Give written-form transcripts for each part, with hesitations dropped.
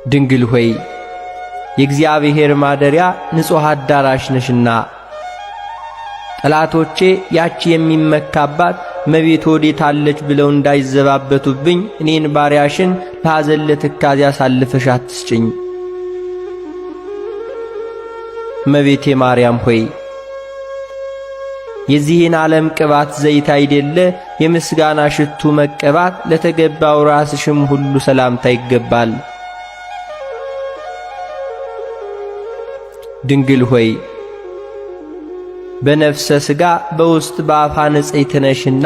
ድንግል ሆይ የእግዚአብሔር ማደሪያ ንጹሕ አዳራሽ ነሽና ጠላቶቼ ያቺ የሚመካባት እመቤት ወዴታለች ብለው እንዳይዘባበቱብኝ እኔን ባሪያሽን ለሐዘን ለትካዜ አሳልፈሽ አትስጭኝ። እመቤቴ ማርያም ሆይ የዚህን ዓለም ቅባት ዘይት አይደለ የምስጋና ሽቱ መቀባት ለተገባው ራስሽም ሁሉ ሰላምታ ይገባል። ድንግል ሆይ በነፍሰ ሥጋ በውስጥ በአፋ ንጽሕት ነሽና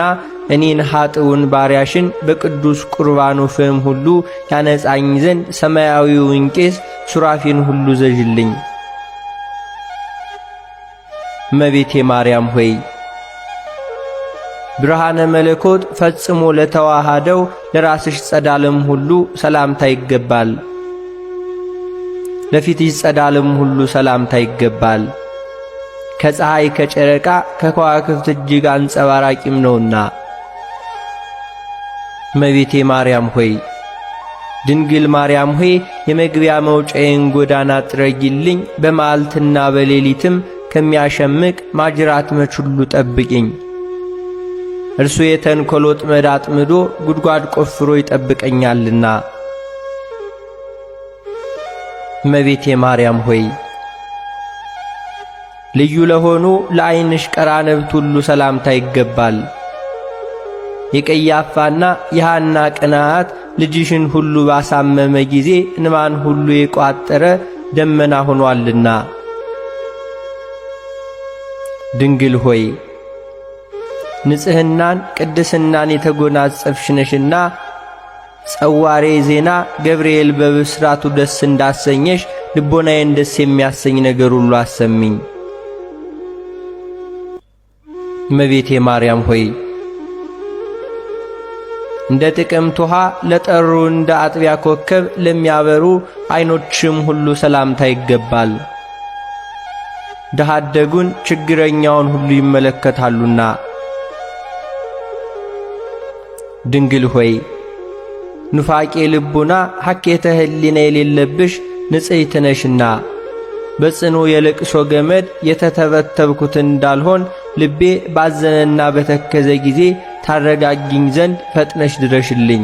እኔን ኀጥውን ባሪያሽን በቅዱስ ቁርባኑ ፍም ሁሉ ያነጻኝ ዘንድ ሰማያዊውን ቄስ ሱራፌን ሁሉ ዘዥልኝ። እመቤቴ ማርያም ሆይ ብርሃነ መለኮት ፈጽሞ ለተዋሃደው ለራስሽ ጸዳልም ሁሉ ሰላምታ ይገባል። ለፊትሽ ጸዳልም ሁሉ ሰላምታ ይገባል። ከፀሐይ ከጨረቃ ከከዋክብት እጅግ አንጸባራቂም ነውና። እመቤቴ ማርያም ሆይ ድንግል ማርያም ሆይ የመግቢያ መውጫዬን ጎዳና ጥረጊልኝ፣ በመዓልትና በሌሊትም ከሚያሸምቅ ማጅራት መች ሁሉ ጠብቂኝ። እርሱ የተንኰል ወጥመድ አጥምዶ ጉድጓድ ቆፍሮ ይጠብቀኛልና። እመቤቴ ማርያም ሆይ ልዩ ለሆኑ ለዐይንሽ ቀራንብት ሁሉ ሰላምታ ይገባል። የቀያፋና የሐና ቅንዓት ልጅሽን ሁሉ ባሳመመ ጊዜ እንባን ሁሉ የቋጠረ ደመና ሆኗልና። ድንግል ሆይ ንጽሕናን ቅድስናን የተጎናጸፍሽ ነሽና ጸዋሬ ዜና ገብርኤል በብስራቱ ደስ እንዳሰኘሽ ልቦናዬን ደስ የሚያሰኝ ነገር ሁሉ አሰሚኝ። እመቤቴ ማርያም ሆይ እንደ ጥቅምት ውሃ ለጠሩ እንደ አጥቢያ ኮከብ ለሚያበሩ ዐይኖችም ሁሉ ሰላምታ ይገባል። ድሀ አደጉን ችግረኛውን ሁሉ ይመለከታሉና። ድንግል ሆይ ኑፋቄ ልቡና ሐኬተ ሕሊና የሌለብሽ ንጽሕት ነሽና በጽኑ የልቅሶ ገመድ የተተበተብኩት እንዳልሆን ልቤ ባዘነና በተከዘ ጊዜ ታረጋጊኝ ዘንድ ፈጥነሽ ድረሽልኝ።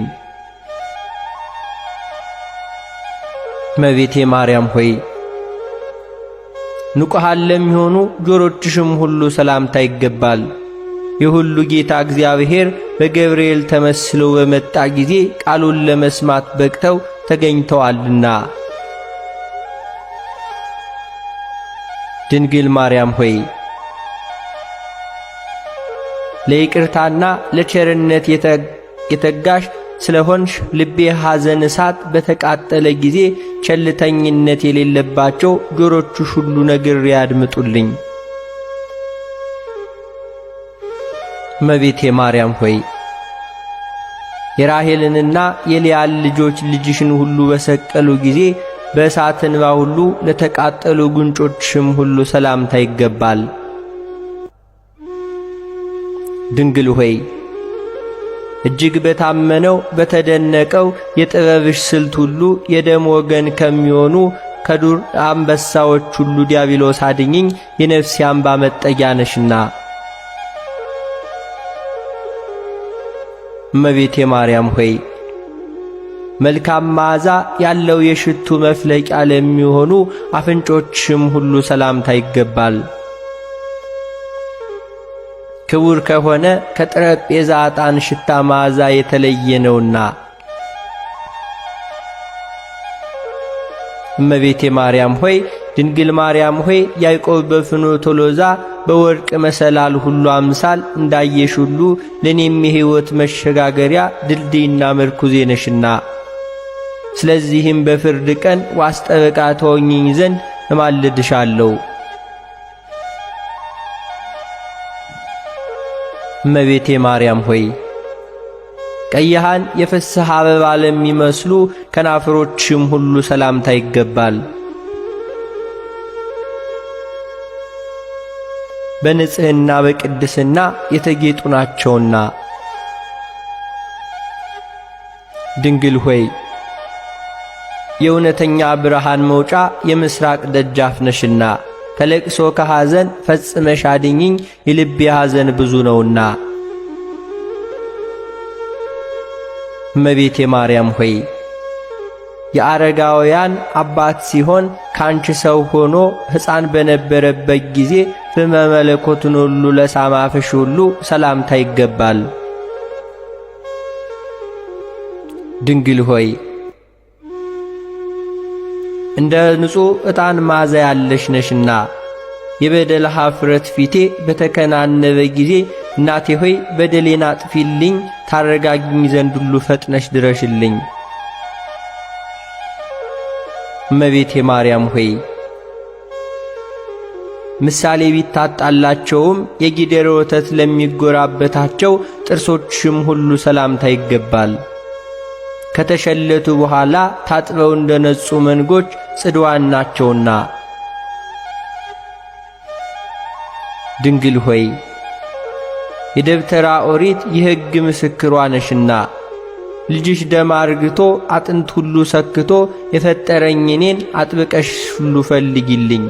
እመቤቴ ማርያም ሆይ ንቁሃን ለሚሆኑ ጆሮችሽም ሁሉ ሰላምታ ይገባል። የሁሉ ጌታ እግዚአብሔር በገብርኤል ተመስሎ በመጣ ጊዜ ቃሉን ለመስማት በቅተው ተገኝተዋልና። ድንግል ማርያም ሆይ ለይቅርታና ለቸርነት የተጋሽ ስለሆንሽ ልቤ ሐዘን እሳት በተቃጠለ ጊዜ ቸልተኝነት የሌለባቸው ጆሮችሽ ሁሉ ነግሬ ያድምጡልኝ። እመቤቴ ማርያም ሆይ የራሔልንና የልያን ልጆች ልጅሽን ሁሉ በሰቀሉ ጊዜ በእሳት እንባ ሁሉ ለተቃጠሉ ጉንጮችሽም ሁሉ ሰላምታ ይገባል። ድንግል ሆይ እጅግ በታመነው በተደነቀው የጥበብሽ ስልት ሁሉ የደም ወገን ከሚሆኑ ከዱር አንበሳዎች ሁሉ ዲያብሎስ አድኝኝ፣ የነፍሴ አምባ መጠጊያ ነሽና። እመቤቴ ማርያም ሆይ መልካም መዓዛ ያለው የሽቱ መፍለቂያ ለሚሆኑ አፍንጮችም ሁሉ ሰላምታ ይገባል። ክቡር ከሆነ ከጠረጴዛ ዕጣን ሽታ መዓዛ የተለየ ነውና። እመቤቴ ማርያም ሆይ ድንግል ማርያም ሆይ ያዕቆብ በፍኖተ ሎዛ በወርቅ መሰላል ሁሉ አምሳል እንዳየሽ ሁሉ ለእኔም የሕይወት መሸጋገሪያ ድልድይና ምርኩዜ ነሽና፣ ስለዚህም በፍርድ ቀን ዋስ ጠበቃ ትሆኚኝ ዘንድ እማልድሻለሁ። እመቤቴ ማርያም ሆይ ቀይሃን የፍስሐ አበባ ለሚመስሉ ከናፍሮችም ሁሉ ሰላምታ ይገባል። በንጽሕና በቅድስና የተጌጡ ናቸውና። ድንግል ሆይ የእውነተኛ ብርሃን መውጫ የምሥራቅ ደጃፍ ነሽና ከለቅሶ ከሐዘን ፈጽመሽ አድኝኝ፣ የልቤ ሐዘን ብዙ ነውና። እመቤቴ ማርያም ሆይ የአረጋውያን አባት ሲሆን ካንቺ ሰው ሆኖ ሕፃን በነበረበት ጊዜ ፍመ መለኮትን ሁሉ ለሳማፍሽ ሁሉ ሰላምታ ይገባል። ድንግል ሆይ እንደ ንጹሕ ዕጣን መዓዛ ያለሽ ነሽና የበደል ኀፍረት ፊቴ በተከናነበ ጊዜ እናቴ ሆይ በደሌን አጥፊልኝ፣ ታረጋግኝ ዘንድ ሁሉ ፈጥነሽ ድረሽልኝ። እመቤቴ ማርያም ሆይ ምሳሌ ቢታጣላቸውም የጊደር ወተት ለሚጎራበታቸው ጥርሶችሽም ሁሉ ሰላምታ ይገባል። ከተሸለቱ በኋላ ታጥበው እንደ ነጹ መንጎች ጽድዋን ናቸውና። ድንግል ሆይ የደብተራ ኦሪት የሕግ ምስክሯ ነሽና ልጅሽ ደም አርግቶ አጥንት ሁሉ ሰክቶ የፈጠረኝ እኔን አጥብቀሽ ሁሉ ፈልጊልኝ።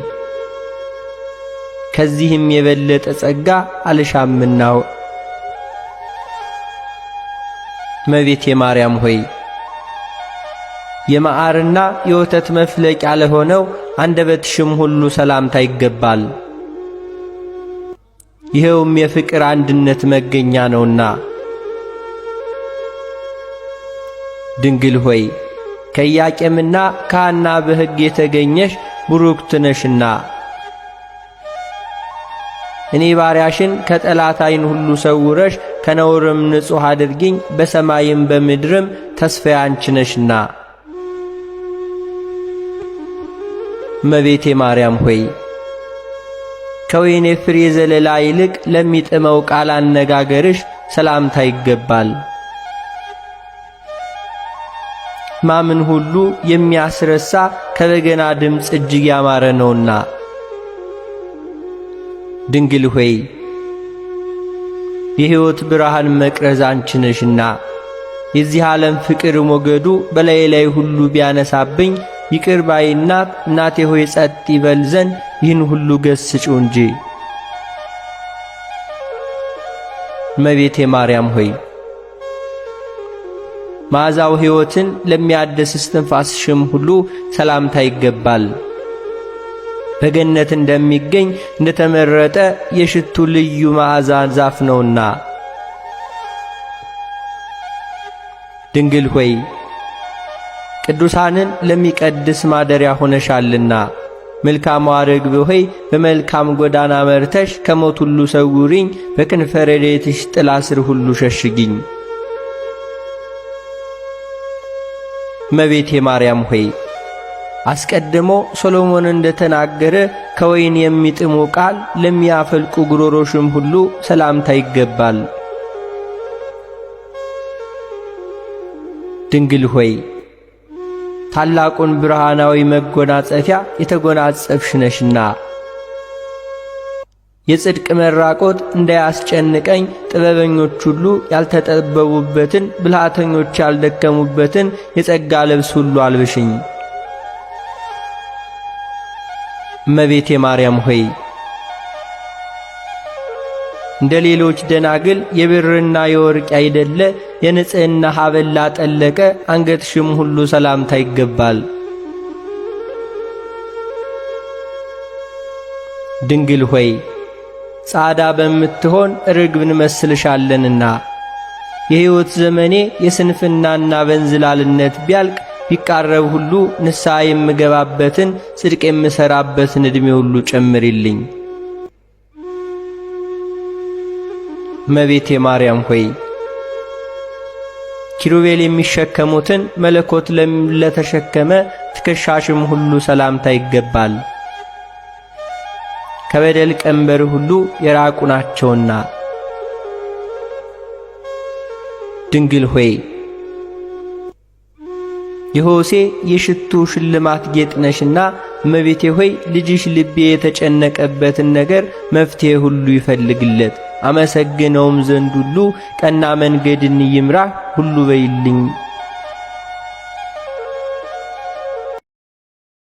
ከዚህም የበለጠ ጸጋ አልሻምና። እመቤቴ ማርያም ሆይ የመዓርና የወተት መፍለቂያ ለሆነው አንደበትሽም ሁሉ ሰላምታ ይገባል። ይኸውም የፍቅር አንድነት መገኛ ነውና። ድንግል ሆይ ከኢያቄምና ከሐና በሕግ የተገኘሽ ቡሩክት ነሽና እኔ ባሪያሽን ከጠላት ዓይን ሁሉ ሰውረሽ ከነውርም ንጹሕ አድርጊኝ፣ በሰማይም በምድርም ተስፋዬ አንቺ ነሽና። እመቤቴ ማርያም ሆይ ከወይኔ ፍሬ ዘለላ ይልቅ ለሚጥመው ቃል አነጋገርሽ ሰላምታ ይገባል። ማምን ሁሉ የሚያስረሳ ከበገና ድምፅ እጅግ ያማረ ነውና። ድንግል ሆይ የሕይወት ብርሃን መቅረዝ አንቺ ነሽና የዚህ ዓለም ፍቅር ሞገዱ በላይ ላይ ሁሉ ቢያነሳብኝ ይቅር ባይ እናት እናቴ ሆይ ጸጥ ይበል ዘንድ ይህን ሁሉ ገስጪው እንጂ። እመቤቴ ማርያም ሆይ መዓዛው ሕይወትን ለሚያድስ እስትንፋስሽም ሁሉ ሰላምታ ይገባል። በገነት እንደሚገኝ እንደተመረጠ የሽቱ ልዩ መዓዛ ዛፍ ነውና። ድንግል ሆይ ቅዱሳንን ለሚቀድስ ማደሪያ ሆነሻልና መልካሟ ርግብ ሆይ በመልካም ጎዳና መርተሽ ከሞት ሁሉ ሰውሪኝ፣ በክንፈ ረድኤትሽ ጥላ ስር ሁሉ ሸሽጊኝ። እመቤቴ ማርያም ሆይ አስቀድሞ ሶሎሞን እንደተናገረ ከወይን የሚጥሙ ቃል ለሚያፈልቁ ጉሮሮሽም ሁሉ ሰላምታ ይገባል። ድንግል ሆይ ታላቁን ብርሃናዊ መጎናጸፊያ የተጎናጸፍሽ ነሽና የጽድቅ መራቆት እንዳያስጨንቀኝ ጥበበኞች ሁሉ ያልተጠበቡበትን ብልሃተኞች ያልደከሙበትን የጸጋ ልብስ ሁሉ አልብሽኝ። እመቤቴ ማርያም ሆይ እንደ ሌሎች ደናግል የብርና የወርቅ አይደለ የንጽሕና ሐብል ላጠለቀ አንገትሽም ሁሉ ሰላምታ ይገባል። ድንግል ሆይ ጻዳ በምትሆን ርግብ እንመስልሻለንና የሕይወት ዘመኔ የስንፍናና በእንዝላልነት ቢያልቅ ቢቃረብ ሁሉ ንስሐ የምገባበትን ጽድቅ የምሠራበትን ዕድሜ ሁሉ ጨምሪልኝ። እመቤቴ ማርያም ሆይ ኪሩቤል የሚሸከሙትን መለኮት ለተሸከመ ትከሻሽም ሁሉ ሰላምታ ይገባል። ከበደል ቀንበር ሁሉ የራቁ ናቸውና። ድንግል ሆይ የሆሴ የሽቱ ሽልማት ጌጥ ነሽና እመቤቴ ሆይ ልጅሽ ልቤ የተጨነቀበትን ነገር መፍትሔ ሁሉ ይፈልግለት፣ አመሰግነውም ዘንድ ሁሉ ቀና መንገድን ይምራ ሁሉ በይልኝ።